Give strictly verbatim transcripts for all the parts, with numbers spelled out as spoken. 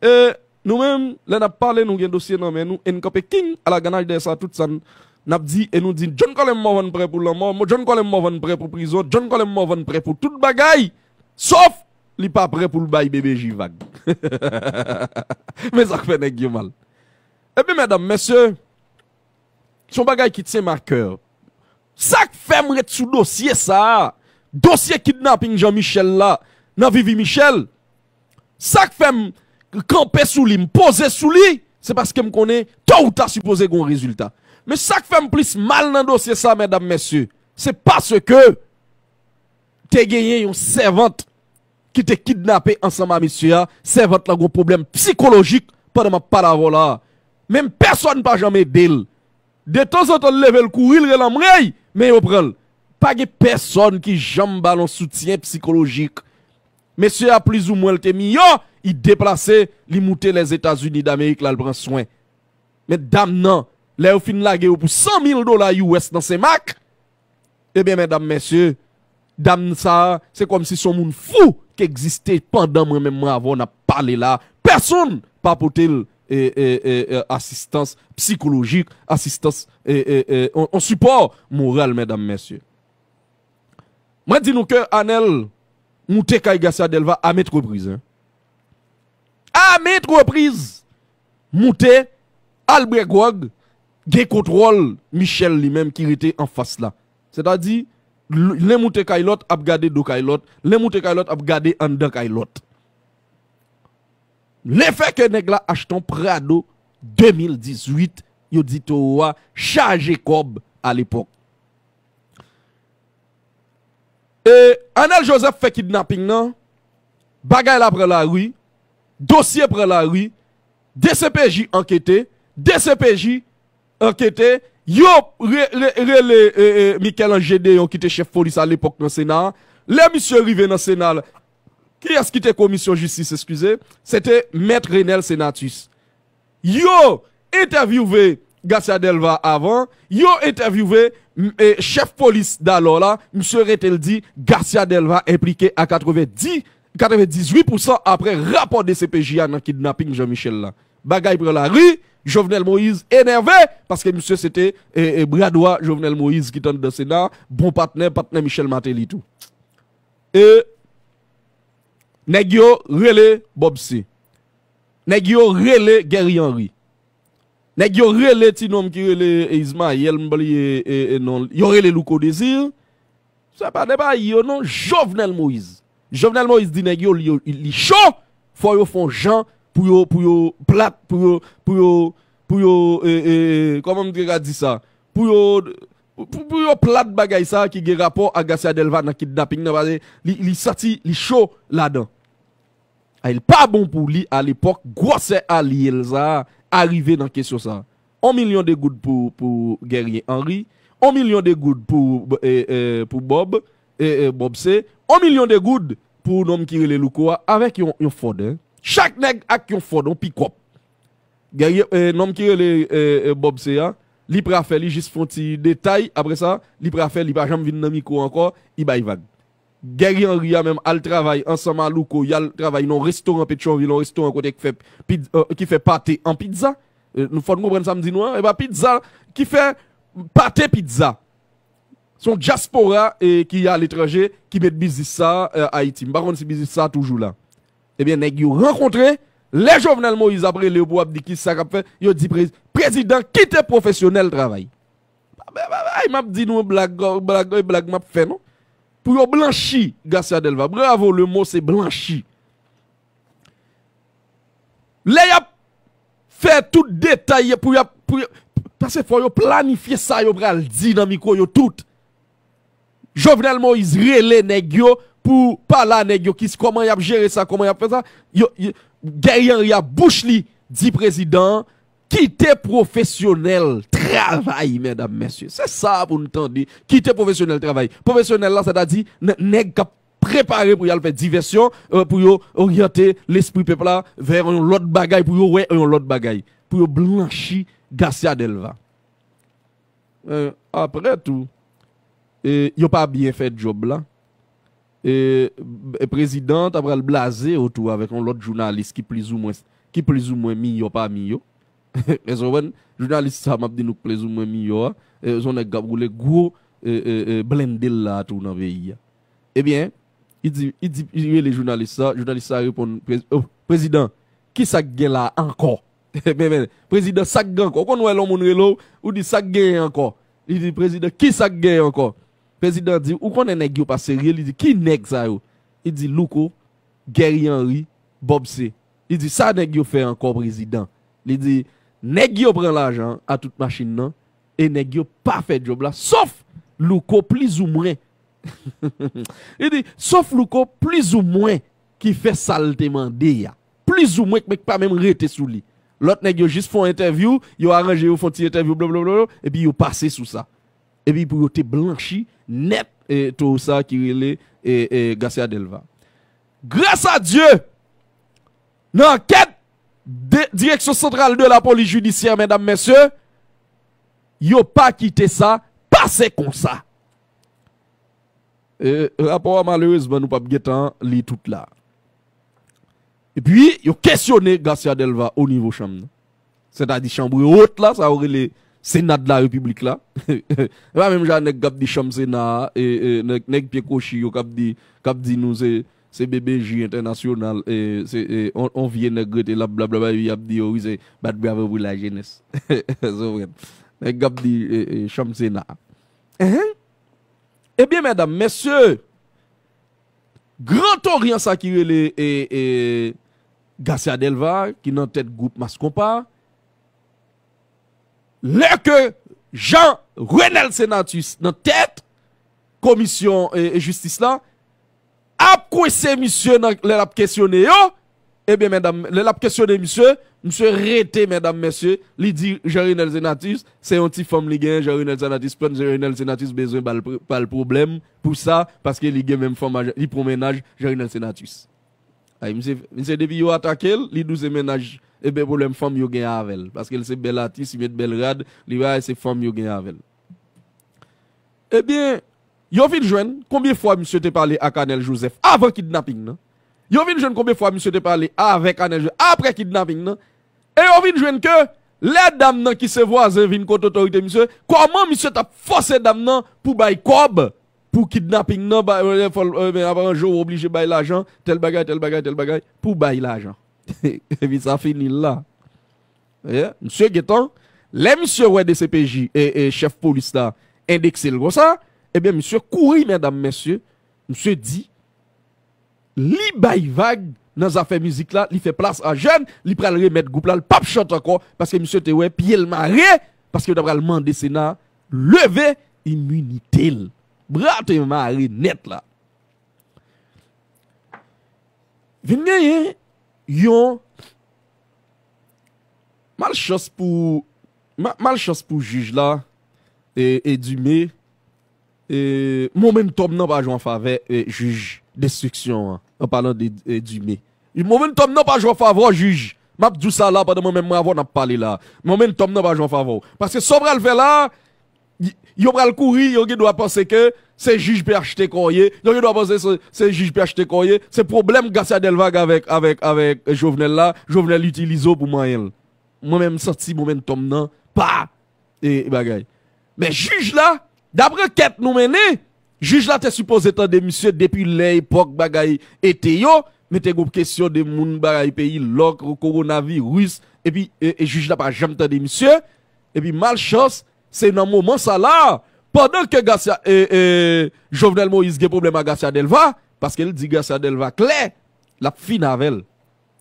E nou menm, lè n ap pale, nou gen dosye nan men nou, e n kanpe king alaganaj dèyè sa, tout sa n, n ap di, e nou di, John Colem Morvan prè pou lanmò, John Colem Morvan prè pou prizon, John Colem Morvan prè pou tout bagay, sòf li pa prè pou l bay B B J vag. Men sa k fè nèg yo mal. Ebyen, medam, mesye, se yon bagay ki tyenm a kè. Sa k fè m ret sou dosye sa a, dosye kidnaping Jean Michel la, nan Vivi Michel, sa k fè m kanpe sou li, m poze sou li, se paske m konnen tò ou ta sipoze gen yon rezilta. Men sa k fè m plis mal nan dosye sa, medam, mesye, se paske te genyen yon sèvant ki te kidnape ansanm a mesye a, sèvant lan gen yon pwoblèm sikolojik pandan m ap pale avè w la a. Menm pèsòn pa janm ede l. Detanzantan l leve l kouri, l rele anmwey, men yo pran l. Pa gen pèsòn ki janm ba l yon soutyen sikolojik. Mesye a plizoumwen l te miyò, li deplase, li moute Lèzetazini Damerik, l al pran swen. Men dam nan, lè yo fin lage yo pou san mil dola U S nan Senmak, ebyen, medam, mesye, dam sa a, se kòmsi se yon moun fou ki egziste pandan mwen menm mwen avè w n ap pale la. Pèsonn pa pote l, e, e, e, e, asistans sikolojik, asistans, e, e, e, on, on sipò moral, medam, mesye. Mwen di nou ke Anèl moute kay Garcia Delva a maintes reprises, hein. A maintes reprises, moute, al bwè gwòg, gen kontwòl Michel li menm ki rete anfas la. Sètadi, l-, len moute kay lòt, ap gade do kay lòt, len moute kay lòt, ap gade anndan kay lòt. Lefètke nèg la achte yon Prado de mil dizuit, yo di towo a chaje kòb alepòk. E Anèl Joseph fè kidnaping nan, bagay la pran lari, dosye pran lari, D C P J ankete, D C P J ankete, yo re-, re-, rele, e, e, Michel-Ange Déon ki te chèf polis alepòk nan Sena a. Lè misye rive nan Sena a, kiyès ki te komisyon jistis, eskize? Se te Mèt Renel Senatus. Yo entèvyouve Garcia Delva avan, yo entèvyouve, m, e, chèf polis dalò la, misye rete l di Garcia Delva enplike a katrevenndis, katrevendizuit pousan aprè rapò D C P J a nan kidnaping Jean Michel la. Bagay pran lari, Jovenel Moïse enève, paske misye se te, e, e, bra dwa Jovenel Moïse ki t anndan Sena, bon patnè, patnè Michel Martelly tou. E nèg yo rele Bob C. Nèg yo rele Guerrier Henry. Nèg yo rele ti nonm ki rele Ismaël, m bliye, e, e, non. Yo rele Louko Désir. Se pa de bay yo, non. Jovenel Moïse. Jovenel Moïse di nèg yo, li, li cho, fò yo fè yon jan pou yo, pou yo plat, pou yo, pou yo, pou yo, e, e, e, kòman m te ka di sa? Pou yo, pou, pou yo plat bagay sa ki gen rapò ak Garcia Delva nan kidnaping nan, paske li, li santi li cho ladan. Ay, li pa bon pou li alepòk, gwosè alye l sa a, arive nan kesyon sa a. On milyon de goud pou, pou Guerrier Henry, on milyon de goud pou, e, e, pou Bob, e, e, Bob C, on milyon de goud pou nonm ki rele Louko a, avèk yon, yon Ford, hein. Chak nèg ak yon Ford, yon pikòp. Guerrier, e, nonm ki rele, e, e, Bob C a, li pral fè, li jis fè yon ti detay, apre sa, li pral fè, li pa janm vin nan mikwo ankò, li bay vag. Guerrier Henry a menm al travay ansanm a Louko, y al travay nan yon restoran Petyonvil, yon restoran kote ki fè pit-, e, ki fè pate an pizza. E, nou fò n konprann sa m di nou an, e pa pizza ki fè pate pizza. Se yon dyaspora, e, ki aletranje, ki met biznis sa, e, Ayiti. M pa konn si biznis sa toujou la. Ebyen, nèg yo rankontre, lè Jovenel Moïse ap rele yo pou ap di ki sa k ap fèt, yo di prez-, prezidan kite pwofesyonèl travay. Ay, m ap di nou blag, blag, blag m ap fè, non. Pou yo blanchi Garcia Delva. Bravo, le mot se blanchi. Lè y ap fè tout detay pou y ap, pou y ap, paske fò yo planifye sa yo pral di nan mikwo yo tout. Jovenel Moïse rele nèg yo pou pale a nèg yo ki, kòman y ap jere sa, kòman y ap fè sa. Yo, yo, Guerrier Henry a bouch li di prezidan an, kite pwofesyonèl travay, medam, mesye. Se sa pou n tande. Kite pwofesyonèl travay. Pwofesyonèl la, sètadi, n-, nèg k ap prepare pou y al fè divèsyon, e, pou yo oryante lespri pèp la vè yon lòt bagay, pou yo wè yon lòt bagay, pou yo blanchi Garcia Delva. E, apre tou, e, yo pa byen fè djòb la. E, e prezidan ta pral blaze otou avèk yon lòt jounalis ki plizoumwen ki plizoumwen miyò pami yo. Èske w konprann? Jounalis sa m ap di nou k plizoumwen miyò a, e, se yon nèg k ap woule gwo, e, e, e, blende l la tou nan peyi a. Ebyen, li di, li di, li rele jounalis sa, jounalis sa reponn, "Prez-, oh, prezidan, ki sa k gen la ankò?" Men, men, prezidan, sa k gen ankò? Ou konn wè lè yon moun rele w, ou di, "Sa k genyen ankò?" Li di, "Prezidan, ki sa k genyen ankò?" Prezidan di, "Ou konnen nèg yo pa serye." Li di, "Ki nèg sa yo?" Li di, "Louko, Guerrier Henry, Bob C." Li di, "Sa nèg yo fè ankò, prezidan?" Li di, "Nèg yo pran lajan a tout machin nan, e nèg yo pa fè djòb la, sòf Louko plizoumwen." Li di, "Sòf Louko plizoumwen ki fè sa l te mande a. Plizoumwen k pa menm rete sou li. Lòt nèg yo jis fè yon entèvyou, yo aranje yo fè yon ti entèvyou, blablabla, epi yo pase sou sa." Epi pou yo te blanchi nèt, e, towo sa ki rele, e, e, Garcia Delva. Gras a Dye, nan ankèt de, Direksyon Santral de Lapolis Jidisyè, medam, mesye, yo pa kite sa pase konsa. E, rapò a, malerezman, nou p ap gentan li tout la. Epi, yo kesyone Garcia Delva o nivo chanm nan. Sètadi chanbre wot la, sa yo rele Sena de la Repiblik la. E pa menm jan nèg k ap di chanm Sena a, e, e, nèg, nèg pye kwochi yo k ap di, k ap di nou se, se B B J entènasyonal, e, se, e, on, on vye nèg rete l ap blablabla, epi y ap di yo, wi, se bat bravo pou lajenès. Se vre. Nèg k ap di, e, e, chanm Sena a. Enhen. Ebyen, medam, mesye, Gran Toryan sa ki rele, e, e, Garcia Delva, ki nan tèt gwoup Mas Konpa, lè ke Jean Renel Senatus nan tèt komisyon, e, e, jistis la, ap kwense misye nan, lè l ap kesyone yo, ebyen, medam, lè l ap kesyone misye, misye rete, medam, mesye, li di Jean Renel Senatus, se yon ti fanm li genyen, Jean Renel Senatus pran, Jean Renel Senatus bezwen ba l pr-, ba l pwoblèm pou sa, paske li gen menm fanm a Jean, li pran mennaj Jean Renel Senatus. Ay, misye, misye depi yo atake l, li di w se mennaj, ebyen, pwoblèm fanm yo gen avè l, paske l se bèl atis, li met bèl rad, li bay se fanm yo gen avè l. Ebyen, yo vin jwenn konbyen fwa misye te pale ak Anèl Jozèf avan kidnaping nan. Yo vin jwenn konbyen fwa misye te pale avèk Anèl Jozèf apre kidnaping nan. E yo vin jwenn ke lè dam nan ki se vwazen vin kot otorite misye, kòman misye t ap fòse dam nan pou bay kòb pou kidnaping nan, ba, e, fò l, e, ben, ap ranje w oblije bay lajan, tèl bagay, tèl bagay, tèl bagay, pou bay lajan. Epi sa fini l la. Misye gentan, lè misye wè D C P J, e, e, chèf polis la endekse l konsa, ebyen, misye kouri, medam, mesye, misye di, li bay vag nan zafè mizik la, li fè plas a jèn, li pral remèt gwoup la, l p ap chante ankò, paske misye te wè pye l mare, paske yo ta pral mande Sena leve iminite l. Bra te mare nèt la. Vin genyen yon malchans pou, ma-, malchans pou jij la, e, e Dumé, e, momentum nan pa jwe an favè, e, jij denstriksyon an, an palan de, e, Dumé. Momentum nan pa jwe an favè jij. M ap di w sa la pandan mwen menm mwen avè w n ap pale la. Momentum nan pa jwe an favè w. Paske sa w pral fè la, y-, yo pral kouri, yo gen dwa panse ke se jij P H T K w ye, yo gen dwa panse se, se jij P H T K w ye, se pwoblèm Garcia Delva avèk, avèk, avèk Jovenel la, Jovenel itilize w pou manyen l. Mwen menm m santi momentum nan pa, e, e bagay. Men jij la, daprè kèt nou mennen, jij la te sipoze tande misye depi lè epòk bagay ete yo, men te gon kesyon de moun bagay peyi lòk, kowonaviris, epi, e, e jij la pa janm tande misye, epi malchans, se nan moman sa la, pandan ke Garcia, e, e, Jovenel Moïse gen pwoblèm ak Garcia Delva, paske l di Garcia Delva klè, l ap fin avè l.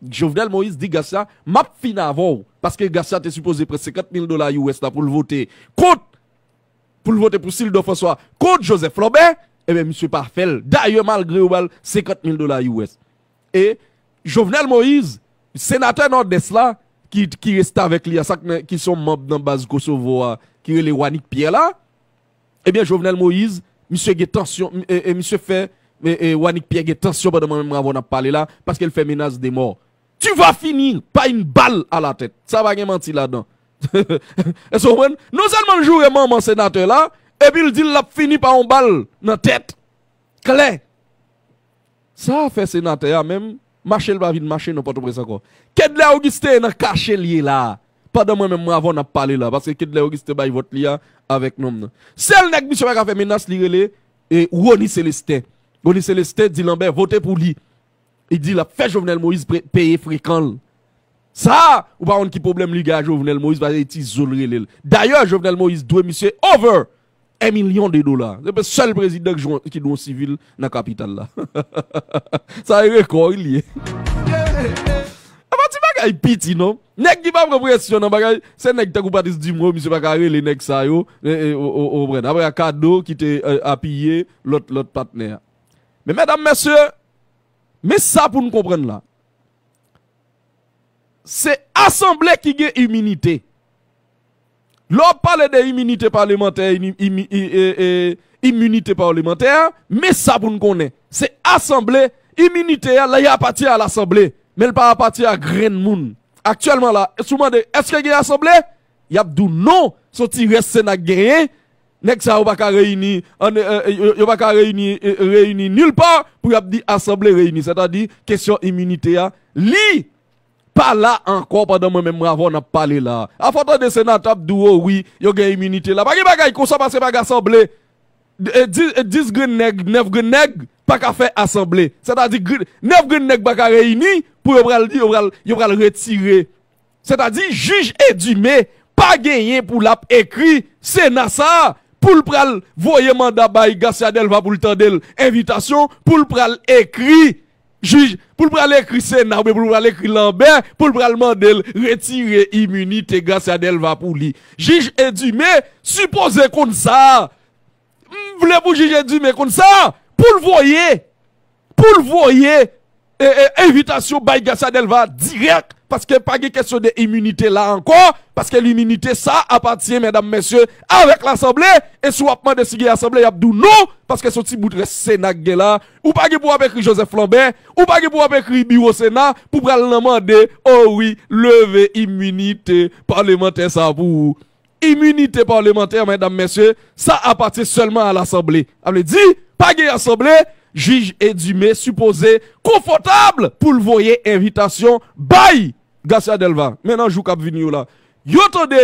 Jovenel Moïse di Garcia, "M ap fin avè w," paske Garcia te sipoze pran senkant mil dola U S la pou l vote kont, pou l vote pou Sildor François kont Joseph Lambert, ebyen, misye pa fè l. Dayè, malgre yo ba l senkant mil dola U S. E Jovenel Moïse, senatè Nòdès la, ki, ki restavèk li a, sa k nan, ki se yon manm nan baz Kosovo a, ki rele Wanick Pierre la, ebyen, Jovenel Moïse, misye gen tansyon, e, e, misye fè, e, e, Wanick Pierre gen tansyon pandan mwen menm avè w n ap pale la, paske l fè menas de mò. Tu vas finir par une balle à la tête. Sa pa gen manti ladan. Èske w konprann? Non sèlman l joure manman senatè la, epi l di l ap fini pa yon bal nan tèt. Klè. Sa fè senatè a menm, Mache l pa vin mache nan Pòtoprens ankò. Kedlè Augustin nan kache l ye la. Pandan mwen menm mwen avè w n ap pale la. Paske Kedlè Augustin bay vòt li a avèk nonm nan. Sèl nèg misye pa ka fè menas li rele e Rony Célestin. Rony Célestin di Lambert vote pou li. Li di l ap fè Jovenel Moïse pre- peye frekan l. Sa, ou pa konn ki pwoblèm li gen a Jovenel Moïse, paske ti zo l rele l. Dayè, Jovenel Moïse dwe misye over un million de dola. Se pe sèl prezidan ki jwe- ki dwe yon sivil nan kapital la. Sa e rekò wi li ye. E pa ti bagay piti non. Nèg ki pa pran presyon nan bagay, se nèg tankou Patrice Dumont, misye pa ka rele nèg sa yo, e, e, o, o, o, brèd. Apre a Kado ki te e, apiye lòt lòt patnè a. Men medam, mesye, men sa pou n konprann la. Se asanble ki gen iminite. Lè w ap pale de iminite palemantè, ini- imi- i- e- e- iminite palemantè, men sa pou n konnen. Se asanble, iminite a, li apatyen a lasanble, men l pa apatyen a grenn moun. Aktyèlman la, si w mande, èske gen asanble? Y ap di w non, se yon ti rès Sena k genyen. Nèg sa yo pa ka reyini, an, e, e, yo, yo pa ka reyini, e, reyini nil pa pou y ap di asanble reyini. Sètadi, kesyon iminite a, li pa la ankò pandan mwen menm mwen avè w n ap pale la. Afò tande senatè ap di w, o wi, yo gen iminite la. Pa gen bagay konsa paske pa gen asanble. E, di- e, dis grenn nèg, nèf grenn nèg pa ka fè asanble. Sètadi, grenn- nèf grenn nèg pa ka reyini pou yo pral di, yo pral, yo pral retire. Sètadi, jij Edumé pa genyen pou l ap ekri Sena sa a, pou l pral voye manda bay Garcia Delva pou l tande l, envitasyon, pou l pral ekri jij, pou l pral ekri Sena, oubyen pou l pral ekri Lambert, pou l pral mande l retire iminite Garcia Delva pou li. Jij Edumé sipoze konn sa. M vle pou jij Edumé konn sa, pou l voye, pou l voye, e, e, envitasyon bay Garcia Delva dirèk, paske pa gen kesyon de iminite la ankò, paske liminite sa apatyen, medam, mesye, avèk lasanble, e si w ap mande si gen asanble, y ap di w non, paske se yon ti bout rès Sena k gen la, ou pa gen pou w ap ekri Joseph Lambert, ou pa gen pou w ap ekri biwo Sena, pou pral nan mande, o wi, leve iminite palemantè sa pou ou. Iminite palemantè, medam, mesye, sa apatyen sèlman a lasanble. Sa vle di, pa gen asanble, jij Edumé sipoze konfòtab pou l voye envitasyon bay Garcia Delva. Men nan jou k ap vini yo la, yo tande,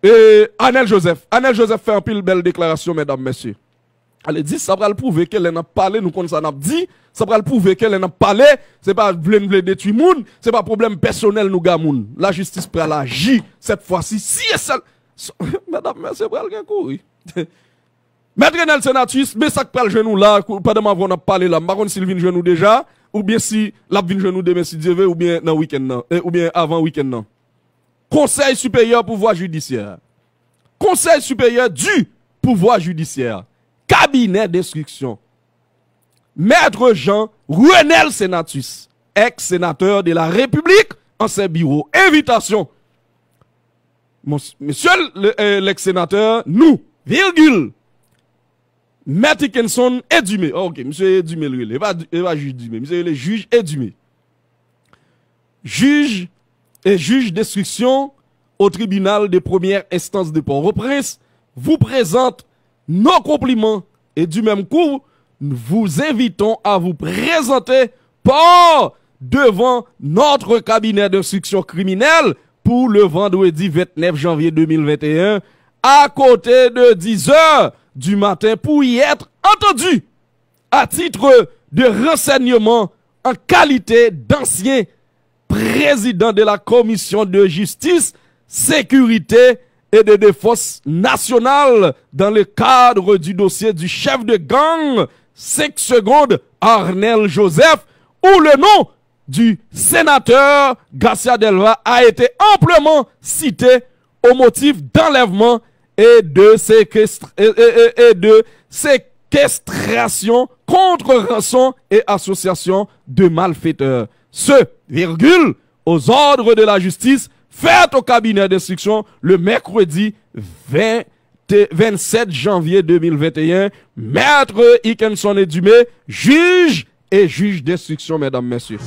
e, Anel Joseph. Anel Joseph fè anpil bèl deklarasyon, medam, mesye. Ale di, sa pral pwouve ke lè n ap pale, nou konn sa n ap di. Sa pral pwouve ke lè n ap pale, se pa vle n vle detwi moun, se pa pwoblèm pèsonèl nou gen moun. Lajistis pral aji, sèt fwa si, si e sèl. Medam, mesye, pral gen kouri. Mèt Renel Senatus, men sa k pral jwenn ou la, kou- pandan m avè w n ap pale la, m pa konn si l vin jwenn ou deja, oubyen si l ap vin jwenn ou demen si Dye ve, oubyen nan wikenn nan, e, oubyen avan wikenn nan. Conseil supérieur pouvoir judiciaire. Conseil supérieur du pouvoir judiciaire. Cabinet d'instruction. Maître Jean Renel Senatus, ex-sénateur de la République, ancien bureau. Invitation. Mons- Monsieur le, euh, l'ex-sénateur, nous, virgule, Mèt Hickenson Edumé. Oh, ok, misye Edumé l rele. E pa, e pa jij Dumé. Misye rele jij Edumé. Juge et juge d'instruction au tribunal de première instance de Port-au-Prince vous présente nos compliments et du même coup, nous vous invitons à vous présenter par devant notre cabinet d'instruction criminelle pour le vendredi vingt-neuf janvier deux mille vingt et un, à côté de dix heures du matin, pour y être entendu à titre de renseignement en qualité d'ancien président de la Commission de Justice, Sécurité et de Défense Nationale dans le cadre du dossier du chef de gang cinq secondes Arnel Joseph, où le nom du sénateur Garcia Delva a été amplement cité au motif d'enlèvement et de séquestre- et, et- et- et de séquestration contre rançon et association de malfaiteurs. Ce, virgule, aux ordres de la justice, fait au cabinet d'instruction le mercredi vingt, vingt-sept janvier deux mille vingt et un, Maître Hickenson Edumé, juge et juge d'instruction, mesdames, messieurs.